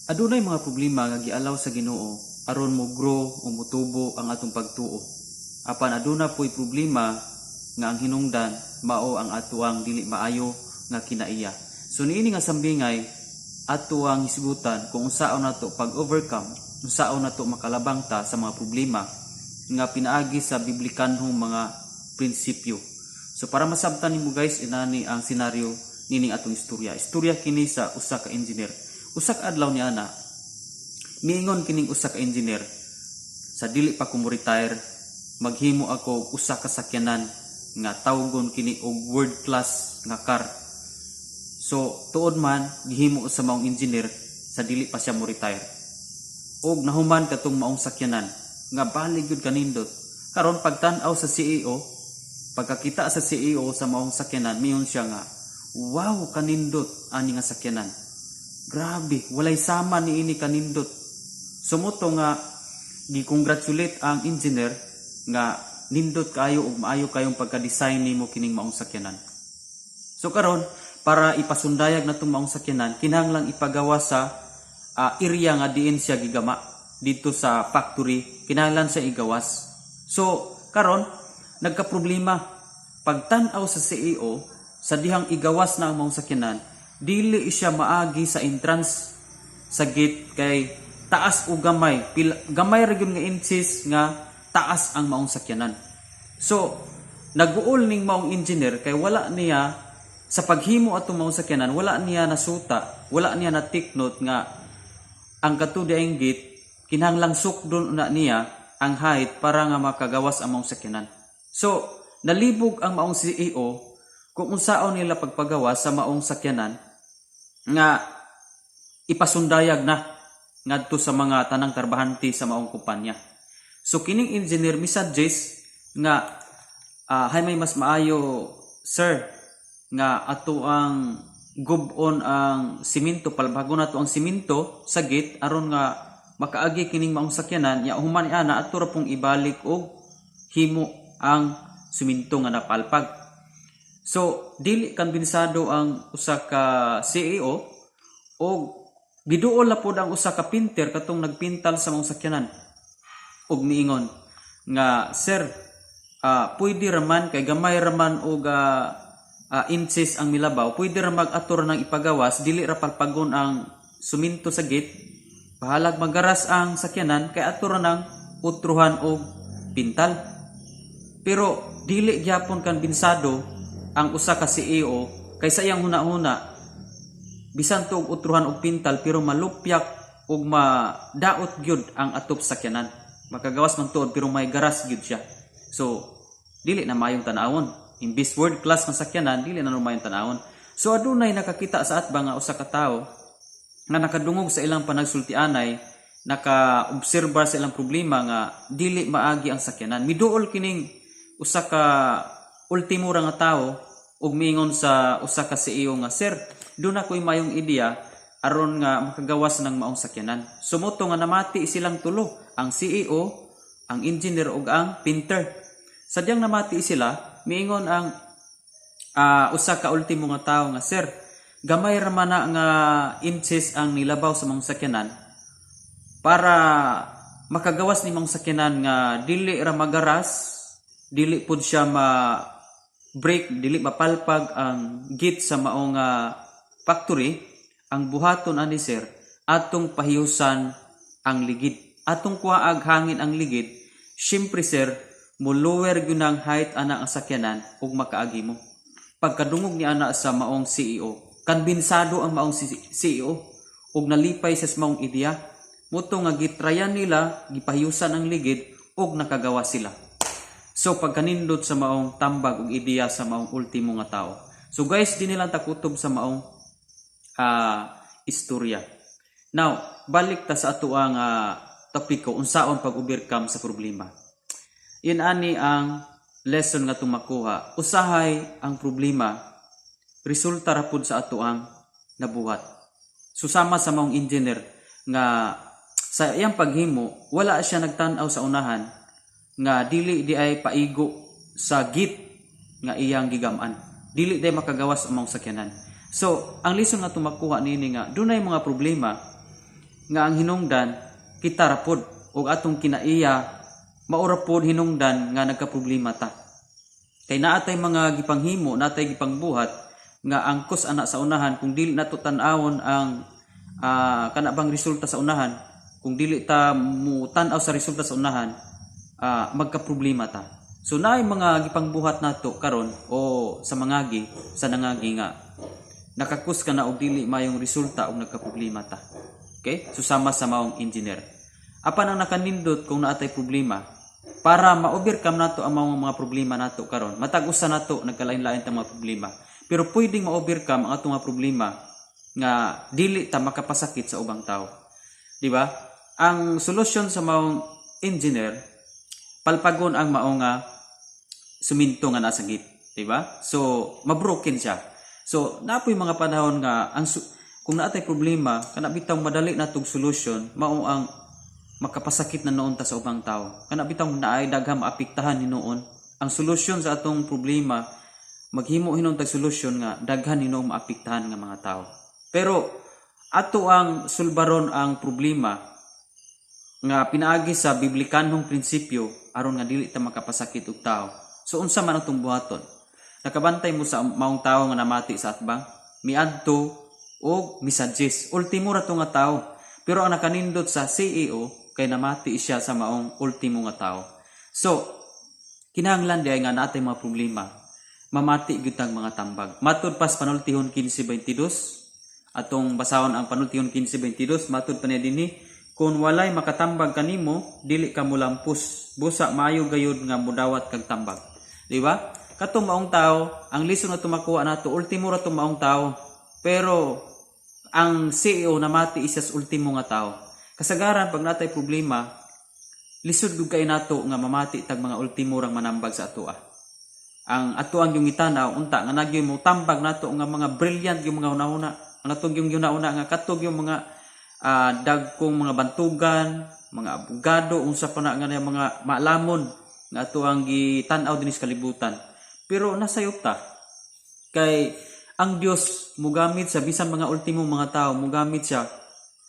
Adunay mga problema nga gialaw sa Ginoo aron mo grow o motubo ang atong pagtuo. Apan aduna po'y problema nga ang hinungdan mao ang atoang dili maayo nga kinaiya. So niini nga sambingay, ato ang hisgutan kung unsaon nato pag-overcome, unsaon nato makalabang ta sa mga problema nga pinaagi sa biblikanhong mga prinsipyo. So para masabtan nimo, guys, inani ang senaryo nining atong istorya. Istorya kini sa usa ka engineer. Usa ka adlaw ni ana, miingon kining usa ka engineer, "Sa dili pa ko mo retire, maghimo ako og usa ka sakyanan nga tawgon kini og world class nga car." So tuod man, gihimo sa maong engineer sa dili pa siya mo retire. Og nahuman katong maong sakyanan nga balig gyud kanindot. Karon, pagtan-aw sa CEO, pagkakita sa CEO sa maong sakyanan, miingon siya nga, "Wow, kanindot ani nga sakyanan. Grabe, walay sama niini kanindot." So mao to nga gi-congratulate ang engineer nga nindot kaayo ug maayo kayong pagka-design nimo kining maong sakyanan. So karon, para ipasundayag natong maong sakyanan, kinahanglang ipagawa sa area nga diin siya gigama dito sa factory, kinahanglan siya igawas. So karon, nagka-problema. Pagtan-aw sa CEO sa dihang igawas na ang maong sakyanan, dili siya maagi sa entrance sa gate kay taas og gamay, pila, gamay ra gyud nga inches nga taas ang maong sakyanan. So naguol ning maong engineer kay wala niya sa paghimo atong maong sakyanan, wala niya nasuta, wala niya na take note nga ang kato diayng gate kinahanglang sukdon una niya ang height para nga makagawas ang maong sakyanan. So nalibog ang maong CEO kung unsaon nila pagpagawas sa maong sakyanan nga ipasundayag na ngadto sa mga tanang trabahante sa maong kumpanya. So kining engineer mi-suggest nga hay may mas maayo, sir, nga ato ang gub-on ang simento, palbagon nato ang simento sa gate aron nga makaagi kining maong sakyanan, ya human ana ato ra pong ibalik og himo ang simento nga napalpag. So dili kambinsado ang usa ka CEO og giduol na pod ang usa ka painter, katong nagpintal sa maong sakyanan, og miingon nga, "Sir, pwede raman kay gamay raman og inches ang milabaw, pwede ra mag ato ra nang ipagawas, dili ra palpagon ang suminto sa gate, bahalag magaras ang sakyanan kay ato ra nang utruhan og pintal." Pero dili gyapon kambinsado ang usa ka CEO kay sa iyang huna-huna, bisan to og utruhan og pintal pero malupyak ug madaot gyud ang atop sakyanan. Makagawas man tuod pero may garas gyud siya. So dili na maayong tanawon. Imbis world class nga sakyanan, dili na maayong tanawon. So adunay nakakita sa atbang nga usa ka tawo nga nakadungog sa ilang panagsultianay, naka-obserba sa ilang problema nga dili maagi ang sakyanan. Miduol kining usa ka ultimo ra nga tawo ug miingon sa usa ka CEO nga, "Sir, duna ko'y mayong ideya aron nga makagawas ng maong sakyanan." So mao to nga namati silang tulo, ang CEO, ang engineer ug ang painter. Sadyang namati sila, miingon ang usa ka ultimo nga tawo nga, "Sir, gamay ra man na nga inches ang nilabaw sa maong sakyanan. Para makagawas ni maong sakyanan nga dili ra magaras, dili pud siya ma break, dili mapalpag ang gate sa maong factory, ang buhaton ani, sir, atong pahiusan ang ligid. Atong kuhaag hangin ang ligid. Syempre, sir, mo lower gyud ang height ana ang sakyanan ug makaagi mo." Pagkadungog ni ana sa maong CEO, kambinsado ang maong CEO ug nalipay sa maong ideya. Mao to nga gitrayan nila, gipahiusan ang ligid ug nakagawa sila. So pagkanindot sa maong tambag ug ideya sa maong ultimo nga tao. So guys, di nilang takutob sa maong istorya. Now, balik ta sa atoang topiko, unsaon pag-overcome sa problema. In ani ang lesson nga tumakuha. Usahay ang problema, resulta ra pud sa atoang nabuhat. Susama sa maong engineer nga sa iyang paghimo, wala siya nagtan-aw sa unahan nga dili di ay paigo sa gate nga iyang gigaman. Dili day makagawas ang maong sakyanan. So, ang lesson nga tumakuha nini nga dunay mga problema nga ang hinungdan kita ra pod ug atong kinaiya mao ra pod hinungdan nga nagkaproblema ta. Kay naa tay mga gipanghimo, naa tay gipangbuhat nga ang cause ana sa unahan, kung dili nato tan-awon ang kana bang resulta sa unahan, kung dili ta mo tan-aw sa resulta sa unahan, magkaproblema ta. So naay mga gipangbuhat nato karon o sa mangagi, sa nangagi nga naka-cause ka na og dili mayong resulta og nagkaproblema ta. Okay? So sama sa maong engineer. Apan ang nakanindot, kung naa tay problema, para ma-overcome nato ang mga problema nato karon. Matag usa nato nagkalain-lain ta mga problema. Pero pwedeng ma-overcome ang atong mga problema nga dili ta makapasakit sa ubang tao. Di ba? Ang solusyon sa maong engineer, palpagon ang mao nga suminto nga nasa gate, di ba? So mabroken siya. So naa poy mga panahon nga kung naa tay problema, kana bitaw madali natog solution, mao ang makapasakit na noon ta sa ubang tao. Kana bitaw naay daghang maapektahan hinuon. Ang solusyon sa atong problema, maghimo hinuon tag solusyon nga daghan hinuon maapektahan nga mga tao. Pero ato ang sulbaron ang problema nga pinaagi sa biblikanhong prinsipyo aron nga dili ta makapasakit og tao. So unsa man atong buhaton? Nakabantay mo sa maong tao nga namati sa atbang, miadto og misuggest. Ultimo ra to nga tao. Pero ang nakanindot sa CEO kay namati siya sa maong ultimo nga tao. So kinahanglan diay nga naa tay mga problema, mamati gyud tag mga tambag. Matud pas Panultihon 15:22, atong basahon ang Panultihon 15:22, matud pa niya dinhi, "Kung walay makatambag kanimo, dili ka mulampos. Busa maayo gayud nga mudawat kag tambag." Di ba? Katong maong tao, ang lesson nga makuha nato, ultimo ra tong maong tao. Pero ang CEO namati isa sa ultimo nga tao. Kasagaran pag naa tay problema, lisod gud kay nato nga mamati tag mga ultimo rang manambag sa atoa. Ang ato ang yung itanaw unta nga nagyoy mo tambag nato nga mga brilliant yung mga hunahuna. Ang atong yung hunahuna nga katog yung mga dagkong mga bantugan, mga abogado, unsa pa na nga na mga maalamon nga ato ang gitan-aw dinhi sa kalibutan. Pero nasayop ta. Kay ang Dios mugamit sa bisan mga ultimo mga tao, mugamit siya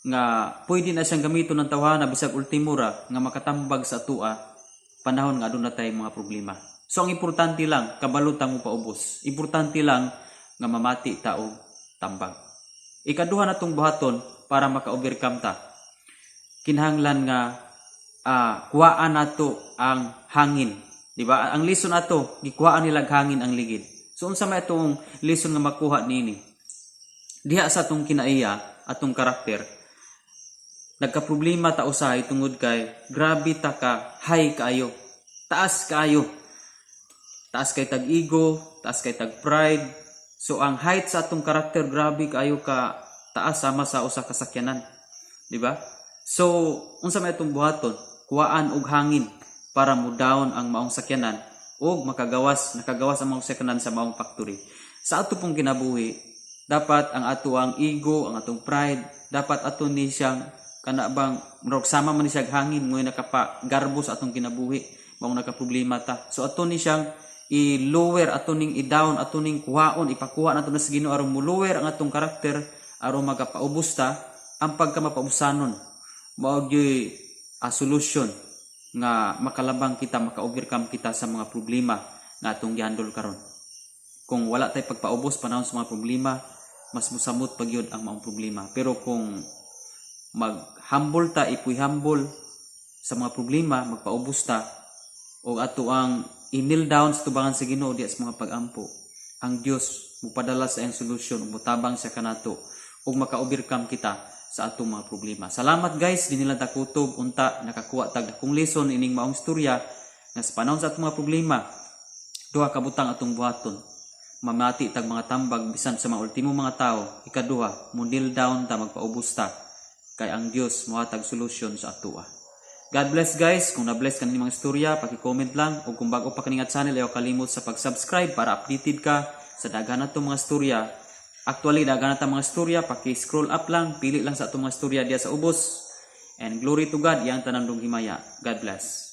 nga pwede na siyang gamiton ng tawhana bisag ultimo ra nga makatambag sa atua panahon nga aduna tay mga problema. So ang importante lang kabalo ta mo paubos. Importante lang nga mamati ta og tambag. Ikaduha natong buhaton para maka-overcome ta. Kinahanglan nga kuhaan nato ang hangin. Di ba? Ang lesson ato, gikuhaan nila hangin ang ligid. So unsa may atong lesson nga makuha niini? Diha sa atong kinaiya, atong karakter, nagka-problema ta usahay tungod kay grabe ta ka high kaayo. Taas kaayo. Taas kay tag ego, taas kay tag pride. So ang height sa atong karakter, grabe kaayo ka taas, sama sa usa ka sakyanan. Di ba? So unsa may atong buhaton? Kuhaan og hangin para mo down ang maong sakyanan og makagawas, nakagawas ang maong sakyanan sa maong factory. Sa ato pong kinabuhi, dapat ang ato ang ego, ang atong pride, dapat ato ni siyang kana bang murag sama man ni siya hangin mo nakapa garbo sa atong kinabuhi, maong nakaproblema ta. So ato ni siyang i-lower, ato ning i-down, ato ning kuhaon, ipakuha nato na sa Ginoo aron mo lower ang atong karakter aron magapaubos ta. Ang pagkamapaubusanon mao gyuy a solution nga makalabang kita, maka-overcome kita sa mga problema nga atong gihandle karon. Kung wala tay pagpaubos panahon sa mga problema, mas musamot pa gyud ang maong problema. Pero kung mag-humble ta, ipuy humble sa mga problema, magpaubos ta o ato ang i-kneel down sa tubangan sa Ginoo diya sa mga pag-ampo, ang Dios mupadala sa iyang solusyon ug motabang siya kanato ug maka-overcome kita sa atong mga problema. Salamat, guys, dinhi lang ta kutob. Unta nakakuha tag dakong lesson ining maong istorya nga sa panahon sa atong mga problema, duha ka butang atong buhaton: mamati tag mga tambag bisan sa mga ultimo mga tao. Ikaduha, mo kneel down ta, magpaubos ta kay ang Dios mohatag solusyon sa atoa. God bless, guys. Kung na-bless ka mga istorya, paki-comment lang ug kung bago pa kaningat channel, ayaw kalimot sa pag-subscribe para updated ka sa daghan nato mga istorya. Actually, daghan nato mga istorya, paki-scroll up lang, pili lang sa atong mga istorya diya sa ubos. And glory to God, iyang tanan himaya. God bless.